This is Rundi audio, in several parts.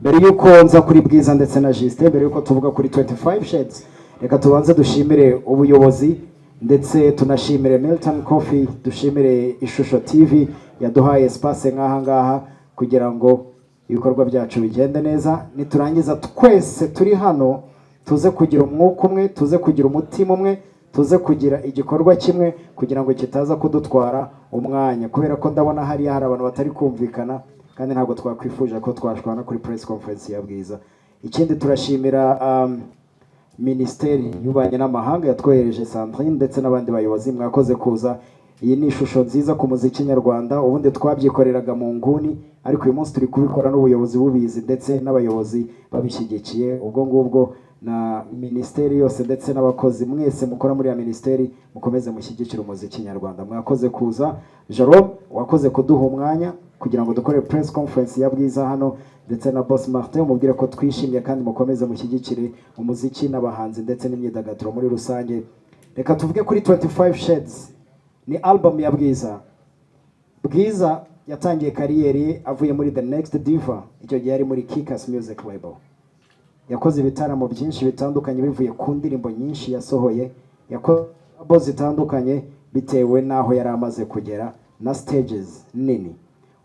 Mbere y'uko nza kuri Bwiza ndetse na Justin, mbere y'uko tuvuga kuri 25 Shades, reka tubanze dushimire ubuyobozi, ndetse tunashimire Milton Coffee, dushimire Ishusho TV yaduhaye espace nk'aha ngaha kugira ngo ibikorwa byacu bigende neza. Niturangiza, twese turi hano tuze kugira umwuka umwe, tuze kugira umutima umwe, tuze kugira igikorwa kimwe, kugira ngo kitaza kudutwara umwanya, kubera ko ndabona hariya hari abantu batari kumvikana, kandi ntabwo twakwifuje ko twashwana kuri press conference ya Bwiza. Ikindi, turashimira Minisiteri y'Ububanyi n'Amahanga yatwohereje Sandrine ndetse n'abandi bayobozi. Mwakoze kuza. Iyi ni ishusho nziza ku muziki nyarwanda. Ubundi twabyikoreraga mu nguni, ariko uyu munsi turi kubikora n'ubuyobozi bubizi ndetse n'abayobozi babishyigikiye. Ubwo ngubwo na minisiteri yose ndetse n'abakozi mwese mukora muri ya minisiteri, mukomeze mushyigikire umuziki nyarwanda. Mwakoze kuza. Jerome, wakoze kuduha umwanya kugira ngo dukore press conference ya Bwiza hano, ndetse na Boss Martin, mubwire ko twishimye, kandi mukomeze mushyigikire umuziki n'abahanzi ndetse n'imyidagaduro muri rusange. Reka tuvuge kuri 25 Shades, ni album ya Bwiza. Bwiza yatangiye career avuye muri The Next Diva. Icyo gihe yari muri Kikac Music Label. Yakoze ibitaramo byinshi bitandukanye bivuye ku ndirimbo nyinshi yasohoye. Yakoze zitandukanye bitewe n'aho yari amaze kugera na stages nini.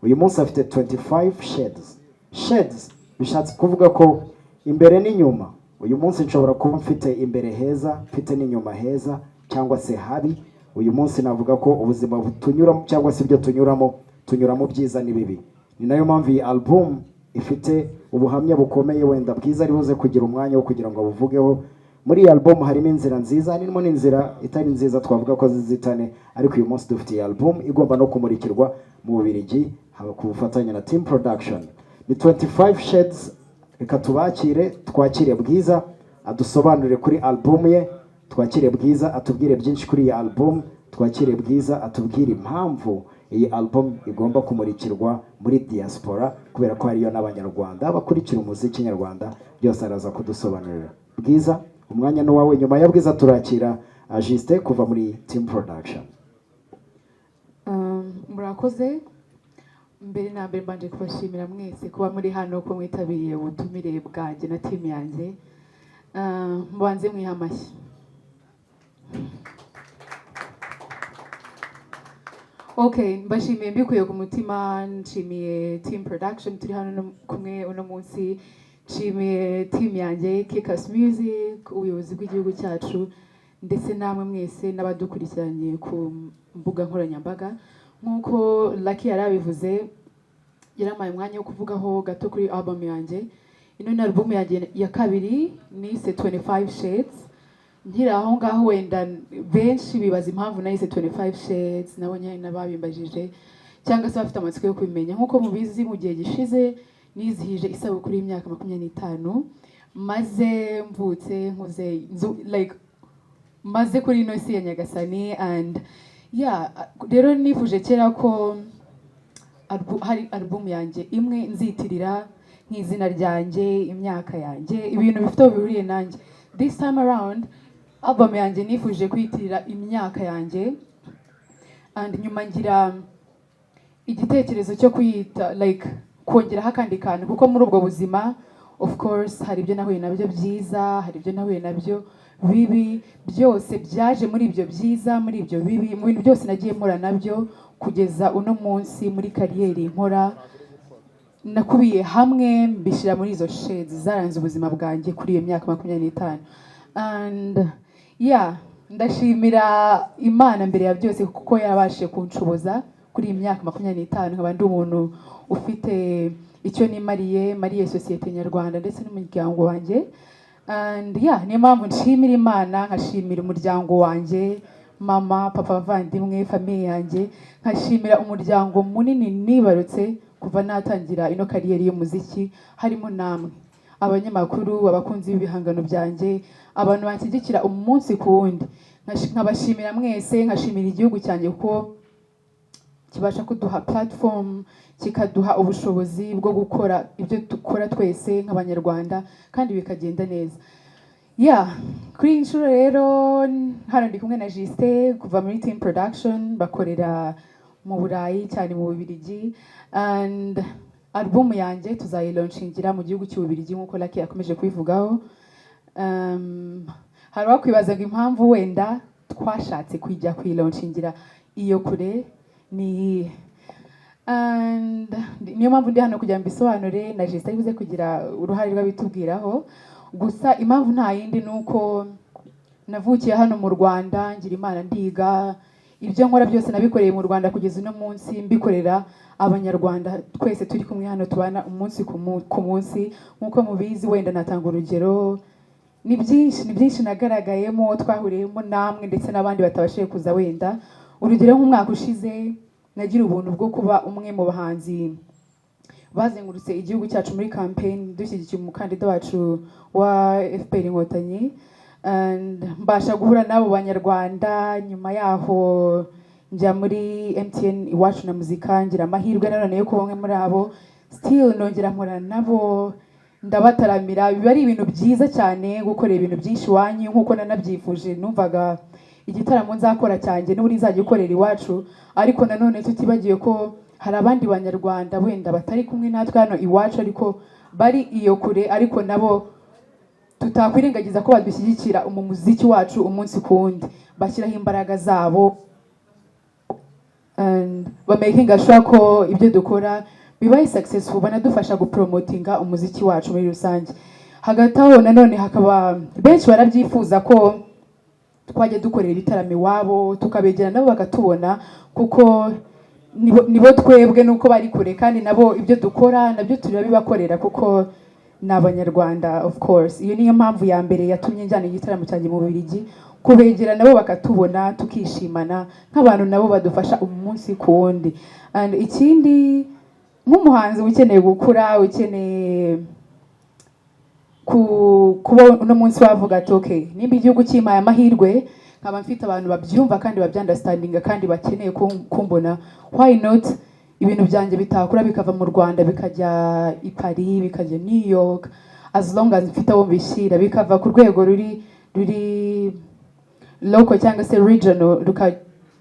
Uyu munsi afite 25 Shades. Shades bishatse kuvuga ko imbere n'inyuma. Uyu munsi nshobora kuba mfite imbere heza, mfite n'inyuma heza cyangwa se habi. Uyu munsi navuga ko ubuzima tunyuramo cyangwa se ibyo tunyuramo, tunyuramo byiza n'ibibi. Ni nayo mpamvu iyi album ifite ubuhamya bukomeye. Wenda Bwiza ari buze kugira umwanya wo kugira ngo abuvugeho. Muri iyi album harimo inzira nziza, harimo n'inzira itari nziza, twavuga ko zizitane. Ariko uyu munsi dufite iyi album igomba no kumurikirwa mu Bubiligi, haba ku bufatanye na Team Production. Ni 25 Shades. Reka tubakire, twakire Bwiza adusobanurire kuri album ye, twakire Bwiza atubwire byinshi kuri iyi album, twakire Bwiza atubwire impamvu iyi album igomba kumurikirwa muri diaspora, kubera ko hariyo n'Abanyarwanda bakurikira umuziki nyarwanda. Byose araza kudusobanurira. Bwiza, umwanya ni uwawe. Nyuma ya Bwiza turakira Justin kuva muri Team Production. Murakoze. Mbere na mbere mbanje kubashimira mwese kuba muri hano, ko mwitabiriye ubutumire bwanjye na team yanjye. Mubanze mwiha amashyi. Okay, mbashimiye mbikuye ku mutima. Nshimiye Team Production turi hano kumwe uno munsi, nshimiye team yanjye Kikac Music, ubuyobozi bw'igihugu cyacu, ndetse namwe mwese n'abadukurikiranye ku mbuga nkoranyambaga. Nk'uko Lucky yari abivuze, yarampaye umwanya wo kuvugaho gato kuri album yanjye. Ino ni album yanjye ya kabiri nise 25 Shades. Nkiri aho ngaho, wenda benshi bibaza impamvu nahise 25 Shades. Nabonye hari n'ababimbajije cyangwa se bafite amatsiko yo kubimenya. Nk'uko mubizi, mu gihe gishize nizihije isabukuru y'imyaka 25 maze mvutse, nkuze, like maze kuri ino si ya Nyagasani. And yeah, rero nifuje kera ko hari album yanjye imwe nzitirira nk'izina ryanjye, imyaka yanjye, ibintu bifite aho bihuriye nanjye. This time around, album yanjye nifuje kwitirira imyaka yanjye, and nyuma ngira igitekerezo cyo kuyita, like, kongeraho akandi kantu, kuko muri ubwo buzima, of course, hari ibyo nahuye nabyo byiza, hari ibyo nahuye nabyo bibi. Byose byaje muri ibyo byiza, muri ibyo bibi, mu bintu byose nagiye mpura nabyo kugeza uno munsi muri career nkora, nakubiye hamwe mbishyira muri izo shades zaranze ubuzima bwanjye kuri iyo myaka 25. And yeah, ndashimira Imana mbere ya byose kuko yarabashije kunshoboza kuri iyi myaka 25, nkaba ndi umuntu ufite icyo nimariye, mariye sosiyete nyarwanda ndetse n'umuryango wanjye. And yeah, niyo mpamvu nshimira Imana, nkashimira umuryango wanjye, mama, papa, abavandimwe, famille yanjye, nkashimira umuryango munini nibarutse kuva natangira ino career y'umuziki, harimo namwe abanyamakuru, abakunzi b'ibihangano byanjye, abantu banshyigikira umunsi ku wundi. Nkabashimira mwese, nkashimira igihugu cyanjye kuko kibasha kuduha platform, kikaduha ubushobozi bwo gukora ibyo dukora twese nk'Abanyarwanda kandi bikagenda neza. Yeah, kuri iyi nshuro rero hano ndi kumwe na Justin kuva muri Team Production, bakorera mu Burayi, cyane mu Bubiligi, and Album yanjye tuzayilaunchingira mu gihugu cy'Ububiligi, nk'uko Lucky yakomeje kubivugaho. Hari uwakwibazaga impamvu wenda twashatse kujya kuyilaunchingira iyo kure ni iyihe, and niyo mpamvu ndi hano kugira ngo mbisobanure, na Justin ari buze kugira uruhare rw'abitubwiraho. Gusa impamvu nta yindi, ni uko navukiye hano mu Rwanda, ngira Imana ndiga, ibyo nkora byose nabikoreye mu Rwanda kugeza uno munsi, mbikorera Abanyarwanda twese turi kumwe hano, tubana umunsi ku munsi nk'uko mubizi. Wenda natanga urugero, ni byinshi, ni byinshi nagaragayemo, twahuriyemo namwe ndetse n'abandi batabashije kuza. Wenda urugero, nk'umwaka ushize nagira ubuntu bwo kuba umwe mu bahanzi bazengurutse igihugu cyacu muri campaign, dushyigikiye umukandida wacu wa FPR Inkotanyi, and mbasha guhura n'abo Banyarwanda. Nyuma yaho njya muri MTN Iwacu na Muzika, ngira amahirwe nanone yo kuba umwe muri abo. Still nongera mpura nabo, ndabataramira. Biba ari ibintu byiza cyane gukorera ibintu byinshi iwanyu, nk'uko nanabyifuje. Numvaga igitaramo nzakora cyanjye n'ubundi nzajya ukorera iwacu, ariko nanone tutibagiwe ko hari abandi Banyarwanda wenda batari kumwe natwe hano iwacu, ariko bari iyo kure, ariko nabo tutakwirengagiza ko badushyigikira mu muziki wacu umunsi ku wundi, bashyiraho imbaraga zabo and bamakinga sure ko ibyo dukora bibaye successful, banadufasha gupromotinga umuziki wacu muri rusange. Hagati aho nanone hakaba benshi barabyifuza ko twajya dukorera ibitaramo iwabo, tukabegera nabo bakatubona, kuko nibo twebwe, nuko bari kure, kandi nabo ibyo dukora nabyo turabibakorera kuko ni Abanyarwanda, of course. Iyo niyo mpamvu ya mbere yatumye njyana igitaramo cyanjye mu Bubiligi, kubegera nabo bakatubona, tukishimana nk'abantu nabo badufasha umunsi ku wundi. And ikindi, nk'umuhanzi ukeneye gukura, ukeneye kuba uno munsi wavuga ati: "Okay, nimba igihugu kimpaye amahirwe, nkaba mfite abantu babyumva kandi babyunderstandinga kandi bakeneye kumbona, why not ibintu byanjye bitakura bikava mu Rwanda bikajya i Paris, bikajya New York, as long as mfite abo mbishyira, bikava ku rwego ruri local cyangwa se regional ruka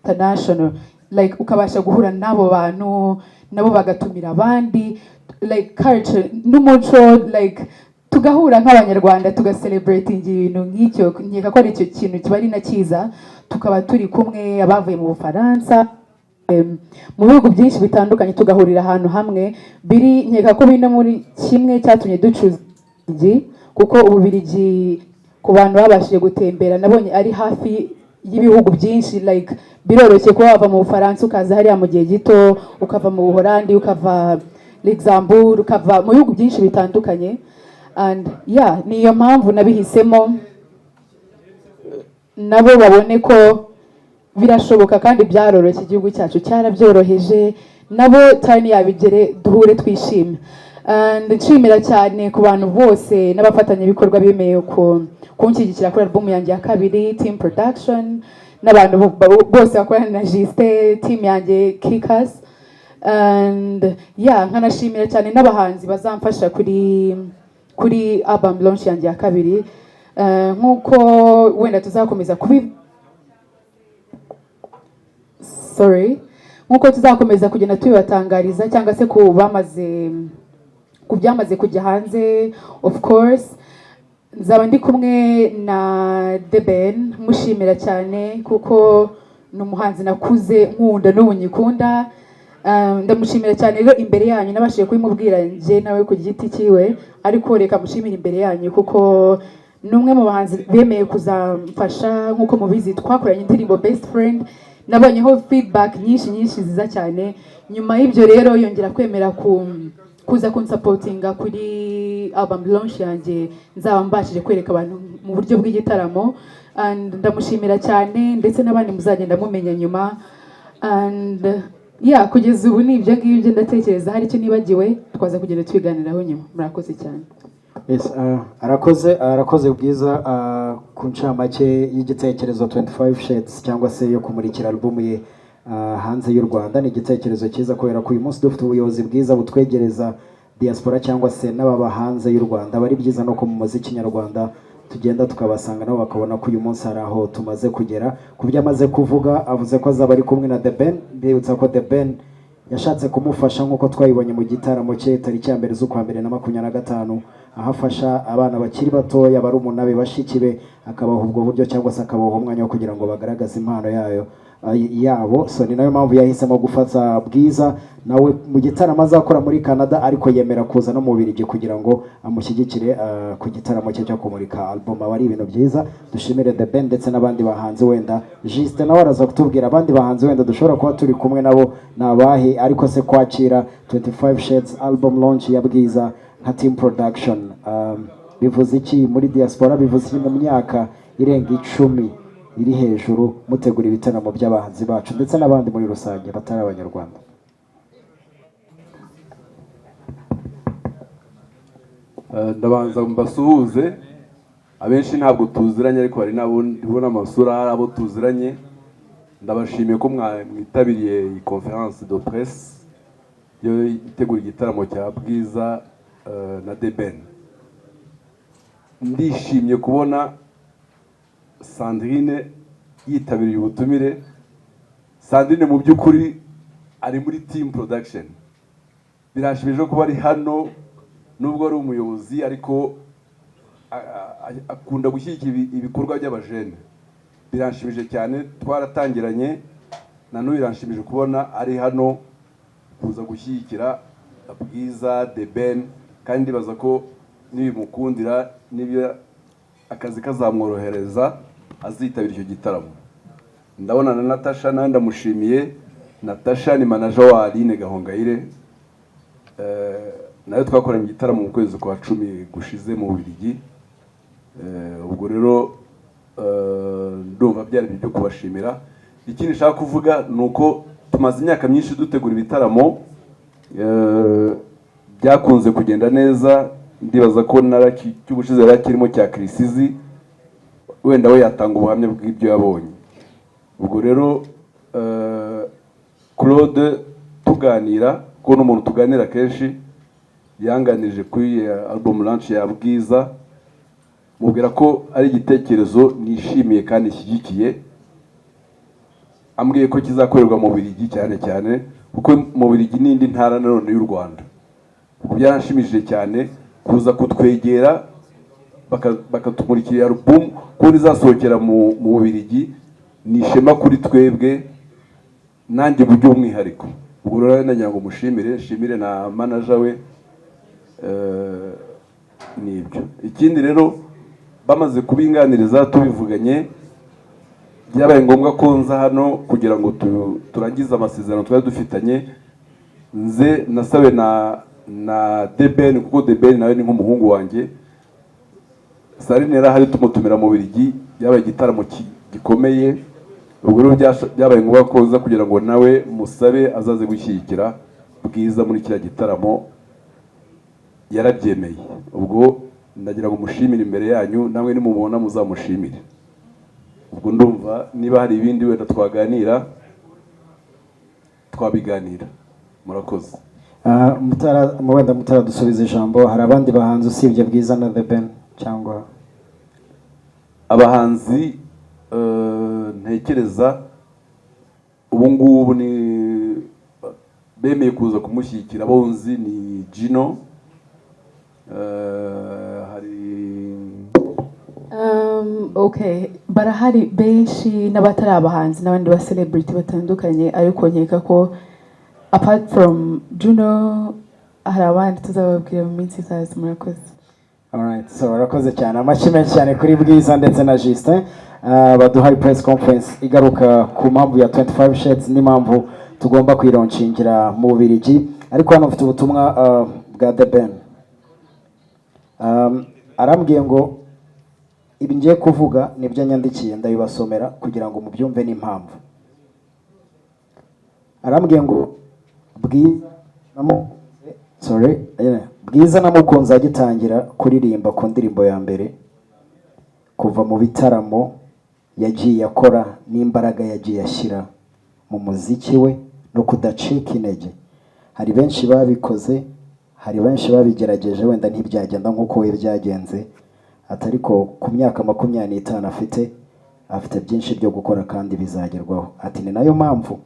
international, like ukabasha guhura n'abo bantu, nabo bagatumira abandi, like culture n'umuco, like tugahura nk'Abanyarwanda, tugacelebrating ibintu nk'icyo. Nkeka ko ari icyo kintu kiba ari na cyiza, tukaba turi kumwe, abavuye mu Bufaransa, mu bihugu byinshi bitandukanye, tugahurira ahantu hamwe. Biri nkeka ko biri no muri kimwe cyatumye ducuza Ububiligi, kuko Ububiligi, ku bantu babashije gutembera, nabonye ari hafi y'ibihugu byinshi. Like biroroshye kuba wava mu Bufaransa ukaza hariya mu gihe gito, ukava mu Buholandi, ukava Luxembourg, ukava mu bihugu byinshi bitandukanye. And yeah, niyo mpamvu nabihisemo, nabo babone ko birashoboka kandi byaroroshye, igihugu cyacu cyarabyoroheje, nabo turn yabigere duhure twishime. And nshimira cyane ku bantu bose n'abafatanyabikorwa bemeye kunshyigikira kuri album yanjye ya kabiri, Team Production n'abantu bose bakorana na Justin, team yanjye Kikas. And yeah, nkanashimira cyane n'abahanzi bazamfasha kuri album launch yanjye ya kabiri. Nk'uko wenda tuzakomeza kubi, sorry, nk'uko tuzakomeza kugenda tubibatangariza, cyangwa se ku bamaze, ku byamaze kujya hanze, of course nzaba ndi kumwe na The Ben. Mushimira cyane kuko ni umuhanzi nakuze nkunda, n'ubu nyikunda. Ndamushimira cyane rero imbere yanyu. Nabashije kubimubwira njye nawe ku giti cyiwe, ariko reka mushimire imbere yanyu, kuko ni umwe mu bahanzi bemeye kuzamfasha. Nk'uko mubizi, twakoranye indirimbo Best Friend, nabonyeho feedback nyinshi nyinshi nziza cyane. Nyuma y'ibyo rero yongera kwemera kuza kunsupportinga kuri album launch yanjye nzaba mbashije kwereka abantu mu buryo bw'igitaramo. And ndamushimira cyane, ndetse n'abandi muzagenda mumenya nyuma. And yeah, kugeza ubu ni ibyo ngibyo. Ndatekereza hari icyo nibagiwe, twaza kugenda tubiganiraho nyuma. Murakoze cyane. Yes, arakoze, arakoze Bwiza ku ncamake y'igitekerezo 25 Shades, cyangwa se yo kumurikira album ye hanze y'u Rwanda. Ni igitekerezo cyiza kubera ko uyu munsi dufite ubuyobozi bwiza butwegereza diaspora cyangwa se n'ababa hanze y'u Rwanda. Aba ari byiza no ku mu muziki nyarwanda tugenda tukabasanga, nabo bakabona ko uyu munsi hari aho tumaze kugera. Ku byo amaze kuvuga, avuze ko azaba ari kumwe na The Ben. Mbibutsa ko The Ben Yashatse kumufasha nk'uko twayibonye mu gitaramo cye tariki ya 1 z'ukwa mbere na 25, aho afasha abana bakiri batoya, barumuna be, bashiki be, akabaha ubwo buryo cyangwa se akabaha umwanya wo kugira ngo bagaragaze impano yayo yabo. So ni nayo mpamvu yahisemo gufata Bwiza nawe mu gitaramo azakora muri Canada, ariko yemera kuza no mu Bubiligi kugira ngo amushyigikire ku gitaramo cye cyo kumurika album. Aba ari ibintu byiza. Dushimire The Ben ndetse n'abandi bahanzi. Wenda Justin nawe araza kutubwira abandi bahanzi wenda dushobora kuba turi kumwe nabo ni abahe. Ariko se kwakira 25 Shades album launch ya Bwiza nka team production bivuze iki muri diaspora? Bivuze iki mu myaka irenga 10 iri hejuru mutegura ibitaramo by'abahanzi bacu ndetse n'abandi muri rusange batari Abanyarwanda? Ndabanza mbasuhuze. Abenshi ntabwo tuziranye, ariko hari n'abo ndibona amasura, hari abo tuziranye. Ndabashimiye ko mwitabiriye iyi conférence de presse yo itegura igitaramo cya Bwiza na The Ben. Ndishimye kubona Sandrine yitabiriye ubutumire. Sandrine mu by'ukuri ari muri team production. Birashimishije kuba ari hano, nubwo ari umuyobozi, ariko akunda gushyigikira ibikorwa by'abajene. Biranshimije cyane, twaratangiranye, na n'ubu biranshimije kubona ari hano kuza gushyigikira Bwiza, The Ben, kandi ndibaza ko nibimukundira, niba akazi kazamworohereza, azitabira icyo gitaramo. Ndabona na Natasha, nawe ndamushimiye. Natasha ni manager wa Aline Gahongayire. Nawe twakoranye igitaramo mu kwezi kwa 10 gushize mu Bubiligi. Ubwo rero ndumva byari ibyo kubashimira. Ikindi nshaka kuvuga ni uko tumaze imyaka myinshi dutegura ibitaramo, byakunze kugenda neza. Ndibaza ko cy'ubushize yari akirimo cya Kirisizi, wenda we yatanga ubuhamya bw'ibyo yabonye. Ubwo rero Claude tuganira, kuko n'umuntu tuganira kenshi, yanganirije kuri album launch ya Bwiza, mubwira ko ari igitekerezo nishimiye kandi nshyigikiye. Ambwiye ko kizakorerwa mu Bubiligi cyane cyane kuko mu Bubiligi n'indi ntara nanone y'u Rwanda. Ubwo byaranshimishije cyane kuza kutwegera bakatumurikira album, kubona izasohokera mu Bubiligi ni ishema kuri twebwe, nanjye mu by'umwihariko. Ubwo rero nagira ngo mushimire, nshimire na manager we. Nibyo. Ikindi rero, bamaze kubinganiriza, tubivuganye, byabaye ngombwa ko nza hano kugira ngo turangize amasezerano twari dufitanye. Nze nasabe na The Ben, kuko The Ben nawe ni nk'umuhungu wanjye. Sarine yari ahari, tumutumira mu Bubiligi, byabaye igitaramo gikomeye. Ubwo rero byabaye ngombwa ko nza kugira ngo nawe musabe azaze gushyigikira Bwiza muri kiriya gitaramo. Yarabyemeye. Ubwo ndagira ngo mushimire imbere yanyu, namwe nimubona muzamushimire. Ubwo ndumva niba hari ibindi wenda twaganira, twabiganira. Murakoze. Mutara, wenda mutaradusubiza ijambo, hari abandi bahanzi usibye Bwiza na The Ben cyangwa? Abahanzi ntekereza ubu ngubu ni bemeye kuza kumushyigikira bonzi ni Gino, hari Okay, barahari benshi n'abatari abahanzi n'abandi ba celebrity batandukanye, ariko nkeka ko apart from Juno hari abandi tuzababwira mu minsi izaza. Murakoze. Alright, so barakoze cyane. Amashyi menshi cyane kuri Bwiza ndetse na Justin baduhaye press conference igaruka ku mpamvu ya 25 Shades n'impamvu tugomba kuyilaunchingira mu Bubiligi. Ariko hano mfite ubutumwa bwa The Ben. Arambwiye ngo ibi ngiye kuvuga nibyo nyandikiye, ndabibasomera kugira ngo mubyumve n'impamvu. Arambwiye ngo Bwiza namukunze, sorry, yeah, Bwiza namukunze agitangira kuririmba ku ndirimbo ya mbere, kuva mu bitaramo yagiye akora n'imbaraga yagiye ashyira mu muziki we no kudacika intege. Hari benshi babikoze, hari benshi babigerageje, wenda ntibyagenda nk'uko we byagenze. Ati ariko ku myaka 25 afite, afite byinshi byo gukora kandi bizagerwaho. Ati ni nayo mpamvu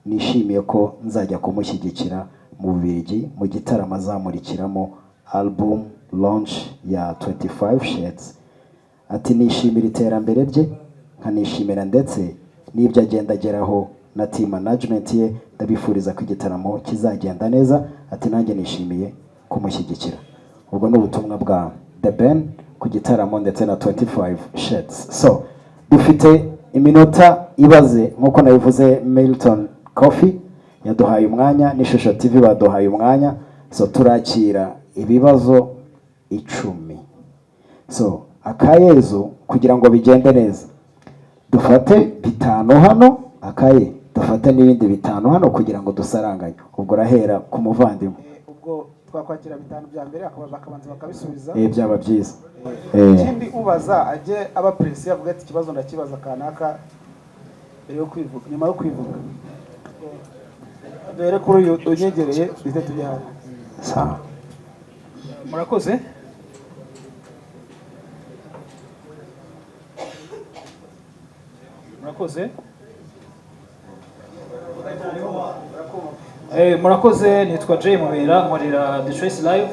Nishimiye ko nzajya kumushyigikira mu Bubiligi mu gitaramo azamurikiramo album launch ya 25 Shades." Ati: "Nishimira iterambere rye, nkanishimira ndetse n'ibyo agenda ageraho na team management ye. Ndabifuriza ko igitaramo kizagenda neza." Ati: "Nanjye nishimiye kumushyigikira." Ubwo ni ubutumwa bwa The Ben ku gitaramo ndetse na 25 Shades. So dufite iminota ibaze nk'uko nabivuze. Milton Coffee yaduhaye umwanya n'Ishusho TV baduhaye umwanya, so turakira ibibazo 10. So akayezu, kugira ngo bigende neza, dufate 5 hano, akaye dufate n'ibindi 5 hano kugira ngo dusaranganye. Ubwo urahera ku muvandimwe. Ubwo twakwakira 5 bya mbere, bakabanza bakabisubiza. Byaba byiza. Ikindi, ubaza ajye aba précis, avuga ati: "Ikibazo ndakibaza kanaka," mbere yo kwivuga, nyuma yo kwivuga. Duhere kuri uyu unyegereye, duhite tujya hano. Sawa. Murakoze. Murakoze. Murakoze, nitwa Jay Mubera, nkorera The Choice Live.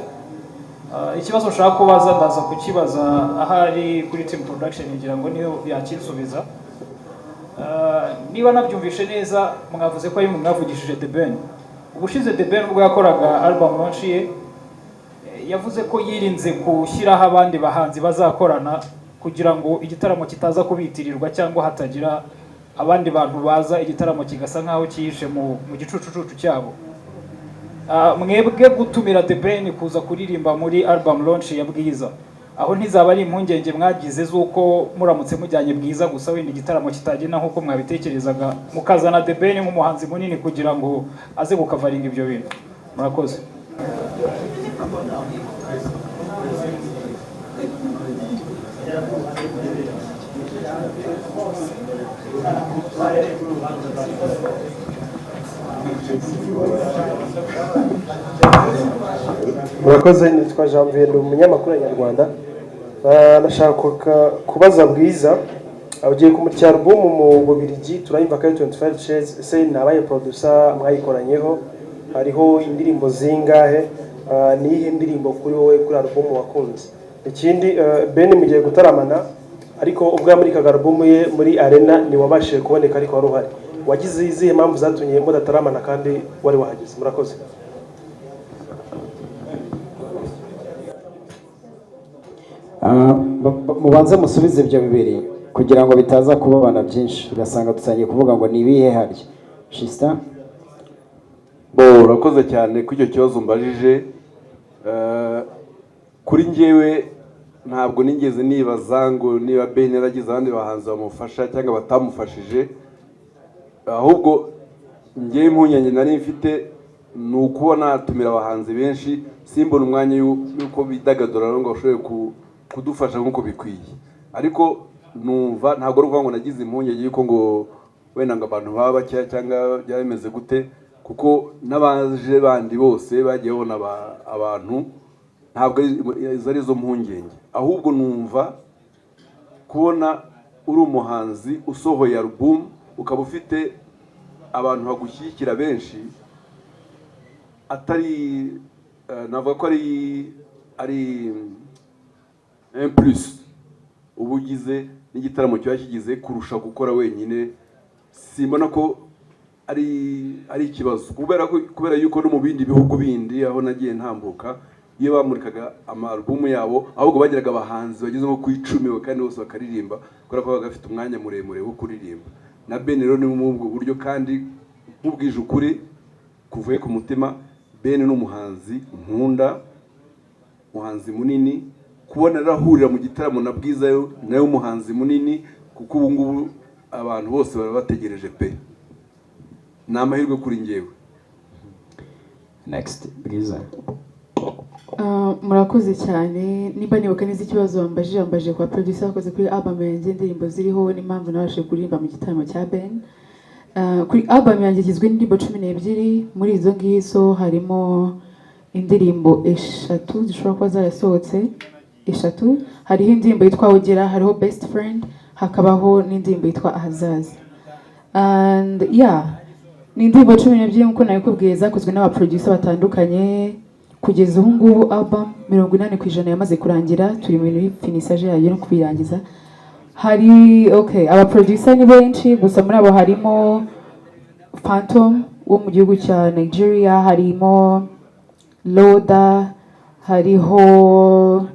Ikibazo nshaka kubaza, ndaza kukibaza ahari kuri team production ngira ngo niyo yakinsubiza. Niba nabyumvishe neza, mwavuze ko ari mwe mwavugishije The Ben. Ubushize The Ben ubwo yakoraga album launch ye, yavuze ko yirinze gushyiraho abandi bahanzi bazakorana kugira ngo igitaramo kitaza kubitirirwa cyangwa hatagira abandi bantu baza igitaramo kigasa nk'aho cyihishe mu gicucucucu cyabo. Mwebwe gutumira The Ben kuza kuririmba muri album launch ya Bwiza, aho ntizaba ari impungenge mwagize z'uko muramutse mujyanye Bwiza gusa wenda igitaramo kitagenda nk'uko mwabitekerezaga, mukazana The Ben nk'umuhanzi munini kugira ngo aze gukavaringa ibyo bintu? Murakoze. Murakoze, nitwa Janvier, ndi umunyamakuru nyarwanda. Nashaka kubaza Bwiza, ugiye kumurikira album mu Bubiligi, turayumva ko ari 25 Shades. Ese ni abaye producer mwayikoranyeho? Hariho indirimbo zingahe? Ni iyihe ndirimbo kuri wowe kuri album wakunze? Ikindi, Ben mugiye gutaramana, ariko ubwo yamurikaga album ye muri Arena ntiwabashije kuboneka, ariko wari uhari. Wagize izihe mpamvu zatumye mudataramana kandi wari wahageze? Murakoze. Mubanze musubize ibyo bibiri kugira ngo bitaza kubabana byinshi, ugasanga dutangiye kuvuga ngo ni ibihe harya Justin. Bo, urakoze cyane kuri icyo kibazo umbajije. Kuri njyewe ntabwo nigeze nibaza ngo niba Ben yaragize abandi bahanzi bamufasha cyangwa batamufashije. Ahubwo njyewe impungenge nari mfite ni ukuba natumira abahanzi benshi, simbona umwanya y'uko bidagadura ngo bashobore kudufasha nk'uko bikwiye. Ariko numva ntabwo ari ukuvuga ngo nagize impungenge y'uko ngo wenda ngo abantu baba bakeya cyangwa byaba bimeze gute, kuko n'abaje bandi bose bagiye babona abantu. Ntabwo izo ari zo mpungenge. Ahubwo numva kubona uri umuhanzi usohoye album, ukaba ufite abantu bagushyigikira benshi, atari navuga ko ari un plus uba ugize n'igitaramo kiba kigize kurusha gukora wenyine. Simbona ko ari ikibazo, kubera yuko no mu bindi bihugu bindi aho nagiye ntambuka, iyo bamurikaga ama album yabo, ahubwo bagiraga abahanzi bageze nko ku 10 kandi bose bakaririmba, kubera ko babaga bafite umwanya muremure wo kuririmba. Na Ben rero ni muri ubwo buryo. Kandi nkubwije ukuri kuvuye ku mutima, Ben ni umuhanzi nkunda, umuhanzi munini. Kubona arahurira mu gitaramo na Bwiza yo nawe umuhanzi munini, kuko ubu ngubu abantu bose baba bategereje pe, ni amahirwe kuri njyewe. Next, Bwiza. Murakoze cyane. Nimba nibuka neza ikibazo wambajije kwa producer wakoze kuri album yanjye, indirimbo ziriho n'impamvu nabashije kuririmba mu gitaramo cya Ben. Kuri album yanjye igizwe n'indirimbo 12. Muri izo ngizo harimo indirimbo eshatu zishobora kuba zarasohotse, eshatu. Hariho indirimbo yitwa Ogera, hariho Best Friend, hakabaho n'indirimbo yitwa Ahazaza. And yeah, Ni indirimbo 12 nk'uko nabikubwiye, zakozwe n'abaproducer batandukanye. Kugeza ubu ngubu album 80% yamaze kurangira, turi mu bintu finissage yayo no kubirangiza. Hari, okay, abaproducer ni benshi, gusa muri abo harimo Phantom wo mu gihugu cya Nigeria, harimo Loda, hariho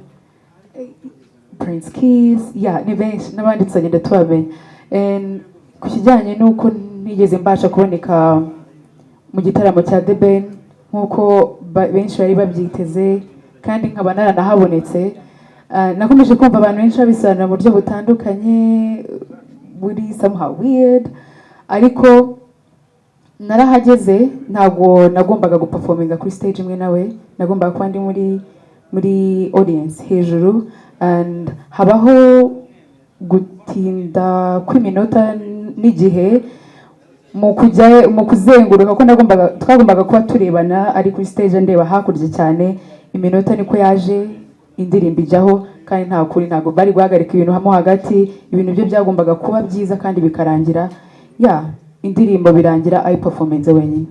Prince Keys, yeah, ni benshi n'abandi tuzagenda tubamenya. And ku kijyanye n'uko ntigeze mbasha kuboneka mu gitaramo cya The Ben nk'uko benshi bari babyiteze kandi nkaba naranahabonetse, nakomeje kumva abantu benshi babisobanura mu buryo butandukanye buri somehow weird, ariko narahageze. Ntabwo nagombaga guperforminga kuri stage imwe nawe, nagombaga kuba ndi muri audience hejuru, and habaho gutinda kw'iminota n'igihe mu kujya mu kuzenguruka ko nagombaga, twagombaga kuba turebana, ari kuri stage ndeba hakurya cyane. Iminota niko yaje, indirimbo ijyaho, kandi nta kuri ntabwo bari guhagarika ibintu hamo hagati. Ibintu bye byagombaga kuba byiza kandi bikarangira, ya indirimbo birangira ayi performance wenyine.